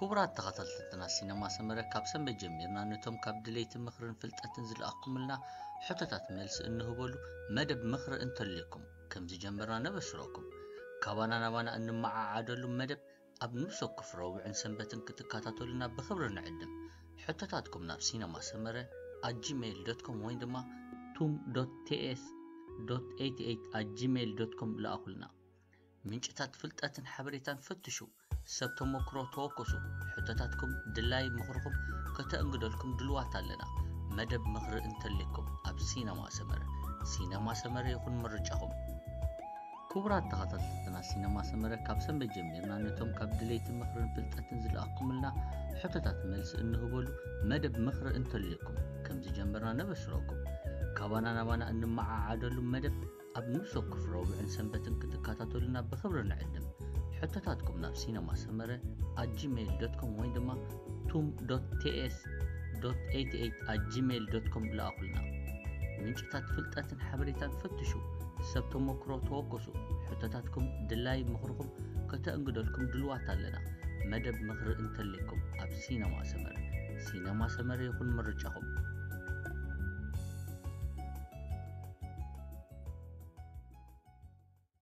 ክቡራት ተኸታተልትና ሲነማ ሰመረ፣ ካብ ሰንበት ጀሚርና ነቶም ካብ ድለይቲ ምኽርን ፍልጠትን ዝለኣኹምልና ሕቶታት መልሲ እንህበሉ መደብ ምኽሪ እንተልየኩም ከም ዝጀመርና ነበስረኩም። ካባና ናባና እንመዓዓደሉ መደብ ኣብ ንብሰ ወከፍ ረቡዕን ሰንበትን ክትከታተሉና ብኽብሪ ንዕድም። ሕቶታትኩም ናብ ሲነማ ሰመረ at gmail dot com ወይ ድማ tum dot ts dot eight eight at gmail dot com ለኣኹልና። ምንጭታት ፍልጠትን ሓበሬታን ፈትሹ። ሰብ ተመክሮ ተወከሱ። ሕቶታትኩም ድላይ ምኽርኹም ከተእንግደልኩም ድልዋት ኣለና። መደብ ምኽሪ እንተልኩም ኣብ ሲነማ ሰመረ። ሲነማ ሰመረ ይኹን ምርጫኹም። ክቡራት ተኸታተልትና ሲነማ ሰመረ፣ ካብ ሰንበት ጀሚርና ነቶም ካብ ድለይቲ ምኽርን ፍልጠትን ዝለኣኹምልና ሕቶታት መልሲ እንህበሉ መደብ ምኽሪ እንተልኩም ከም ዝጀመርና ነበስረኩም። ካባና ናባና እንመዓዓደሉ መደብ ኣብ ንብሰ ወከፍ ረቡዕን ሰንበትን ክትከታተሉና ብኽብሪ ንዕድም። ሕቶታትኩም ናብ ሲነማ ሰመረ at gmail dot com ወይ ድማ tum dot ts dot eight eight at gmail dot com ለኣኹልና። ምንጭታት ፍልጠትን ሓበሬታን ፈትሹ። ሰብ ተመክሮ ተወከሱ። ሕቶታትኩም ድላይ ምኽርኹም ከተእንግደልኩም ድልዋት ኣለና። መደብ ምኽሪ እንተልኩም ኣብ ሲነማ ሰመረ። ሲነማ ሰመረ ይኹን ምርጫኹም።